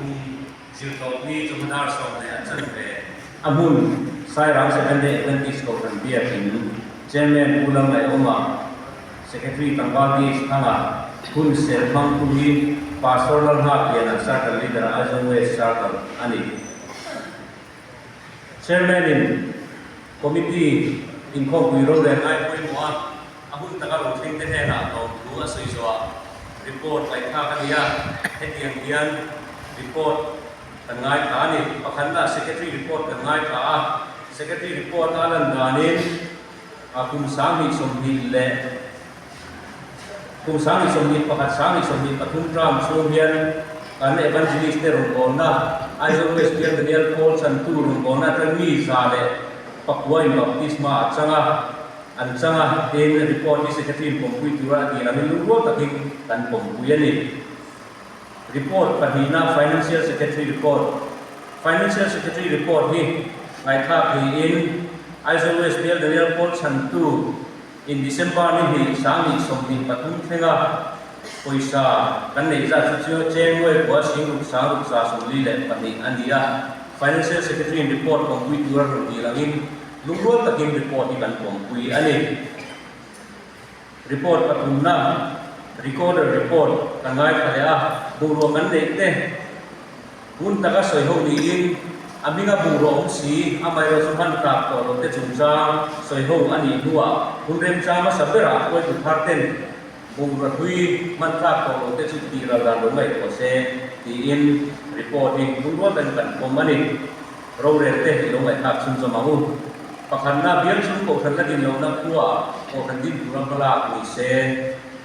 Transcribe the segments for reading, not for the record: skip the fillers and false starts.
3, Zirtawpni chawhma dar 10:15 a hmun Sairang Seventh-day Adventist Kohhran Biakin Chairman Pu Lalngaihawma, Secretary Tlangval DH Thanga, hun ser hmangtu hi Pastor Lalngakliana Circle Leader Aizawl West Circle a ni. Chairman in Committee inkhawmpui rorel ngai pawimawh a, a hun taka lo thleng te hnenah lawmthu a sawi zawhah report ngaihthlak a ni a, hetiang hian report kan ngaithla a ni. Pakhatna Secretary report kan ngaithla a, Secretary report a lan danin a kum 2020 leh Kum 2021, 2023 term chhung hian kan Evangelist te rawngbawlna, Aizawl West Bial Daniel Paul Chantu rawngbawlna atang mi 109 in baptisma a chang a, an chang a, tin report hi Secretary in pawmpui tura a tih angin lungrual takin kan pawmpui a ni. Report pahnihna Financial Secretary Report Financial Secretary Report hi ngaihthlak niin Aizawl West Bial Daniel Paul Chantu In December ni hnih 2023 thlenga pawisa kan neih zat chu chu cheng nuai kua sing ruk sang ruk 142 a ni a. Financial Secretary in report pawmpui tura rawn dil angin lungrual takin report hi kan pawmpui a ni. Report pathumna, Recorder report kan ngaithla leh a, bungrua kan neih te, Hun taka sawi ho niin a hminga bungraw awm si, amaherawh chu hman tlak tawh lo te chungchang sawi ho a nih hnuah hun remchang hmasa berah hruaitu thar ten bungraw hlui hman tlak tawh lo te chu tih ral dan lo ngaihtuah se tiin report hi lungrual takin kan pawm a ni. Rorel te i lo ngaihthlak chhunzawm ang u. Pakhatna, bial chhung kohhran la din lohna khuaah kohhran din tura hmalak ni se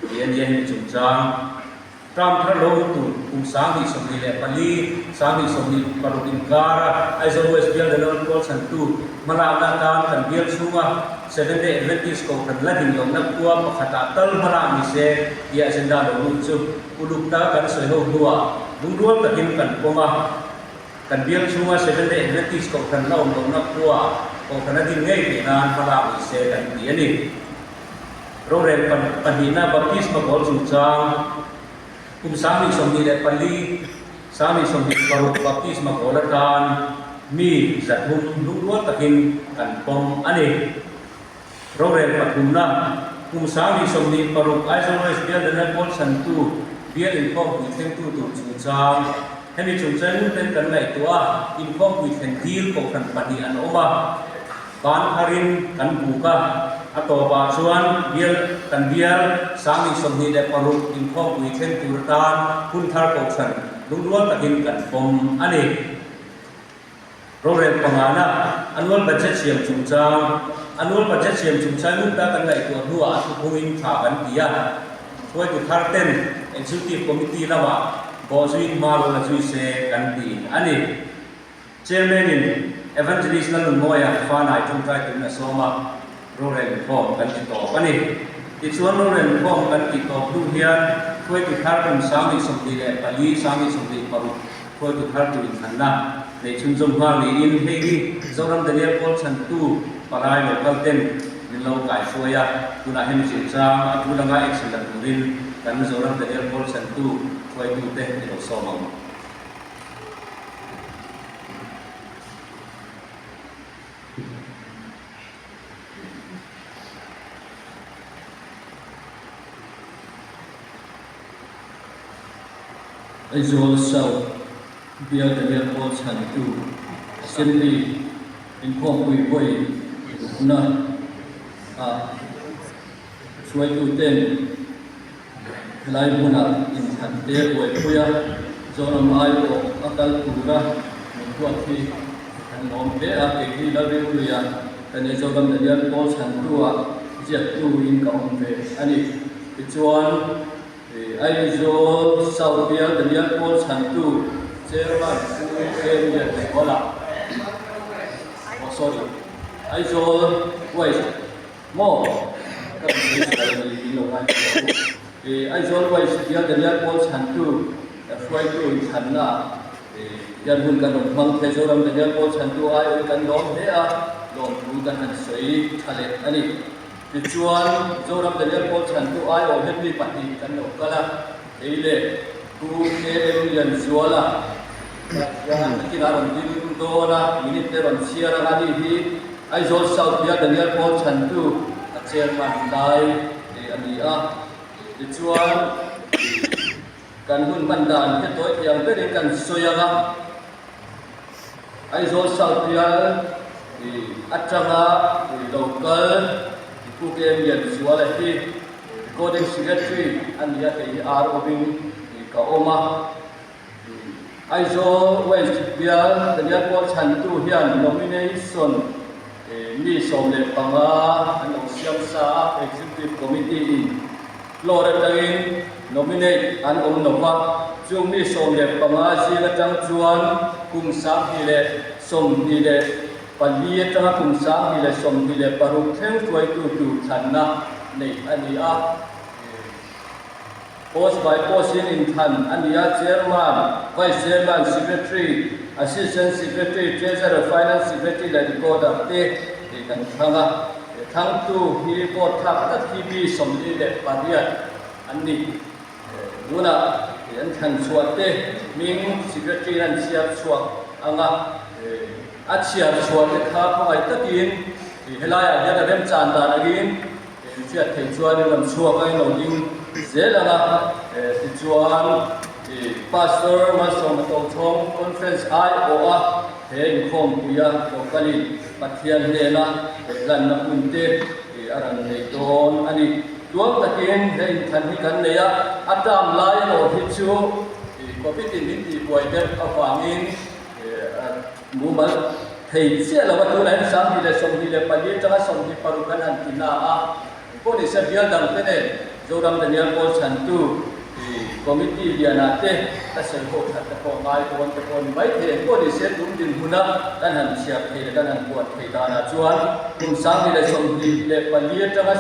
tih a nia hemi chungchang. Term thar lo awm tur kum 2024, 2026 inkara Aizawl West Bial Danawl Pawl chhantu hmalakna atan kan bial chhunga Seventh Day Adventist Kohhran la din lohna khua pakhatah tal hmalak ni se tia agenda lo lut chu uluk taka kan sawi ho hnuah lungrual takin kan pawm a. Kan bial chhunga Seventh Day Adventist Kohhran la awm lohna khua Kohhran a din ngei theih nan hmalak ni se kan ti a ni. Rorel pahnihna baptisma pawl chungchang kum 2024, 2026 baptisma pawl atan mi 300 lungrual takin kan pawm a ni. Rorel pathumna kum 2026 Aizawl West Bial Daniel Pawl chhantu bial inkhawmpui thlengtu tur chungchang hemi chungchang ngun ten kan ngaihtuah a, inkhawmpui thlen dil kohhran pahnih an awm a. Ban pharin kan buk a, a tawpah chuan bial kan bial 2026 inkhawmpui thleng tur atan hun thar kohhran lungrual takin kan pawm a ni. Rorel pangana annual budget siam chungchang Annual budget siam chungchang ngun ta kan ngaihtuah hnuah a thuphungin tha kan ti a, hruaitu thar ten Executive Committee lamah bawhzui hma lo la zui se kan ti a ni. Chairman in Evangelist Lalnunmawia Fanai tawngtai turin a sawm a, rorel inkhawm kan ti tawp a ni. Tichuan rorel inkhawm kan tih tawp hnu hian hruaitu thar kum 2024, 2026 hruaitu thar tur inthlanna neih chhunzawm nghal niin hei hi Zoram Daniel Pawl chhantu palai local ten min lo kaihruai a, tunah hemi chungchang a tul anga action la turin kan Zoram Daniel Pawl chhantu hruaitute i lo sawm ang. Aizawl South Bial Daniel Pawl chhantu Assembly inkhawmpui vawi rukna ah hruaituten Helai hmunah inthlan te buaipui a, Zoram aiawh a kal tura min huat hi kan lawm hle a, kei hi Lalrinluia ka ni Zoram Daniel Paul chhantu-ah ziaktu in ka awm ve a ni. Tichuan, Aizawl South Bial Daniel Paul chhantu Chairman Pu Ken Lianzuala, oh sorry, Aizawl West, Maw? Ka rawn sawi sual a ni, min lo ngai thei lo. I Aizawl West bial Daniel Paul chhantu hruaitu inthlanna hian hun kan rawn hmang thei. Zoram Daniel Paul chhantu aiawhin kan lawm hle a, lawmthu kan han sawi tha leh a ni. Tichuan, Zoram Daniel Paul chhantu aiawh hian mi pahnih kan lo kal a, kei leh Pu KM Lianzuala. Tah hian nakinah rawn ding dawn a, minute te rawn chhiar ang a ni hi Aizawl South bial Daniel Paul chhantu a chairman lai a ni a. Tichuan kan hun hman dan hi tawi thei ang berin kan sawi ang a, Aizawl South bial atanga local Pu Kem Lianzuala hi Recording Secretary a ni a, kei hi RO in ka awm a. Aizawl West bial Daniel Paul chhantu hian nomination mi 15 an lo siam sa a, Executive Committee in floor atangin nominate an awm lo va, chung mi 15 zing atang chuan kum 2024 atanga kum 2026 thleng hruaitu tur thlanna neih a ni a. Post by post in inthlan a ni a, Chairman, Vice Chairman, Secretary, Assistant Secretary, Treasurer, Finance Secretary leh Recorder te tih kan thlang a. He thlangtu hi vote thlak tak hi mi 48 an ni. Tunah an thlan chhuah te hming Secretary an chhiar chhuak ang a, a chhiar chhuah te kha khawngaih takin helaiah hian a remchan dan angin Hriat theih chuan in rawn chhuak a, in lo ding zel ang a, tichuan Pastor Malsawma Tochhawng Conference aiawh a he inkhawmpuia local-in Pathian hnena hlanna hun te a rawn nei dawn a ni. Tuam takin he inthan hi kan nei a, a term lai erawh hi chu Covid-in min tihbuai deuh avangin Mumal thei chiah lo a, tunah hian 2024 atanga 26 kan han ti na a, pawh ni se bial dang te nen Zoram Daniel Paul chhantu committee lianah te ka sawi ho that te pawh ngai dawn te pawh ni mai thei ang pawh ni se tum dinhmuna kan han chhiar thei leh kan han buat thei danah chuan kum 2024 atanga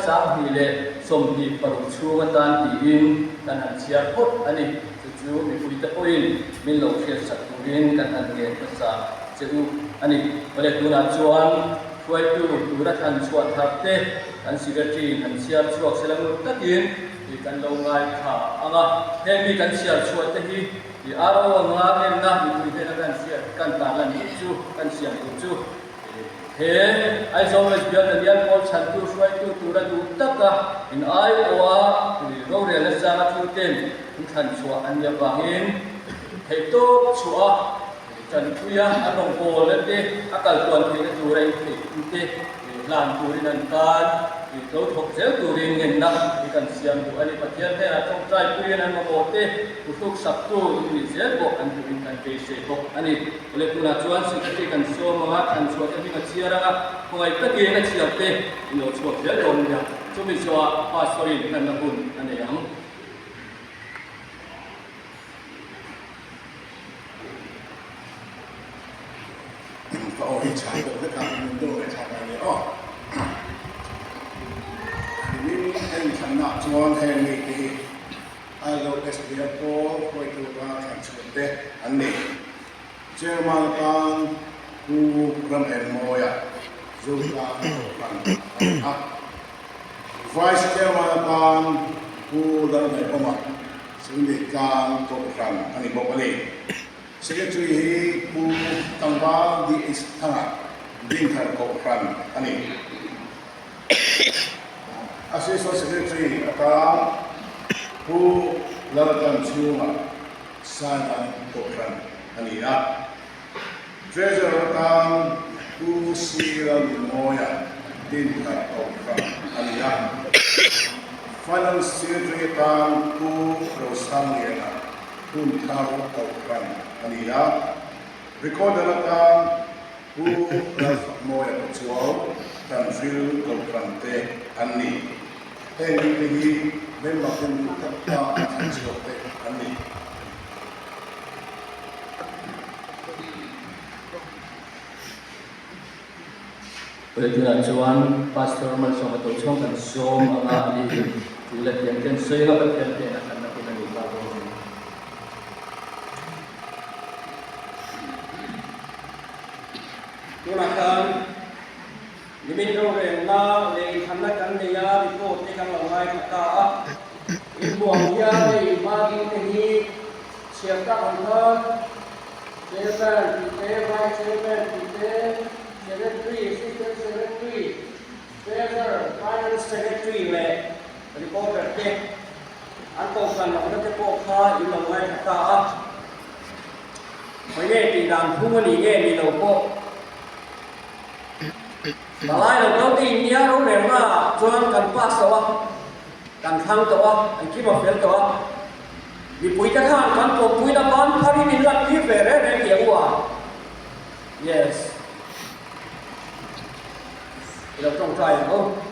2026 chhung atan tiin kan han chhiar phawt a ni. Chu chu mipuite pawhin min lo hriatsak turin kan han ngen hmasa che u a ni. Awle tunah chuan hruaitu tura thlan chhuah thar te kan secretary in han chhiar chhuak se la ngut takin tih kan lo ngaithla ang a. Heng mi kan chhiar chhuah te hi i RO anga enna mipui hnena kan hriat kan tarlan duh chu kan siam duh chu He Aizawl West bial Daniel Paul chhantu hruaitu tura duh taka in aiawha rorelna sanga thuten an thlan chhuah an nih avangin theihtawp chhuah a tanpuia an rawngbawlna te a kaltuan theihna tura intheihtute hlan turin an tan lo thawk zel turin ngenna hi kan siam duh a ni. Pathian hnenah tawngtai puiin an mamawh te kuthluk saktu in nih zel pawh an duhin kan beisei bawk a ni. Awle tunah chuan Secretary kan sawm ang a, thlan chhuah te hming a chhiar ang a, khawngaih takin a chhiar te in lo chhuak zel dawn nia. Chumi zawhah Pastor in hlanna hun a nei ang. Ka aw hi chhai deuh vek a, min deuh leh thlak a nia aw. Nimin a inthlannaah chuan heng mite hi ILOS bial pawl hruaitu atan thlan chhuah te an ni. Chairman atan Pu Ramengmawia Zotlang Kohhran a ni a. Vice Chairman atan Pu Lalngaihawma Sungneitlang Kohhran a ni bawk a ni. Secretary hi Pu Tlangval DH Thanga Dinthar Kohhran a ni. Assistant Secretary atan Pu Laltanchhunga Sailan Kohhran a ni a. Treasurer atan Pu C. Lalnunmawia Dinthar Kohhran a ni a. Finance Secretary atan Pu Rosangliana Hunthar Kohhran a ni a. Recorder atan Pu Lalfakmawia Pachuau Tanhril Kohhran te an ni. Heng mite hi member ten duh tak ta an thlan chhuak te an ni. Tunah chuan Pastor Malsawma Tochhawng kan sawm anga a ni. Chu la thiam ten sawi anga Pathian hnenah kan la hun a ni ta dawn a ni. Tunah khan nimin rorelna leh inthlanna kan nei a, report te kan lo ngaithla ta a. Inbuang hian hei hma ding te hi chhiar tak ang khan. Chairman tih te, Vice Chairman tih te, Secretary, Assistant Secretary, Treasurer, Finance Secretary leh Reporter te an kohhran lohna te pawh kha in lo ngaithla ta a. Khawi nge tih dan phung a nih nge ni lo pawh Palai lo kal te in nia rorelna ah chuan kan pass tawh a, kan thlang tawh a, an kim a fel tawh a. Mipui te khan kan pawmpuina ban pharin in lan tir ve reng reng tih a u a. Yes. I lo tawngtai ang u.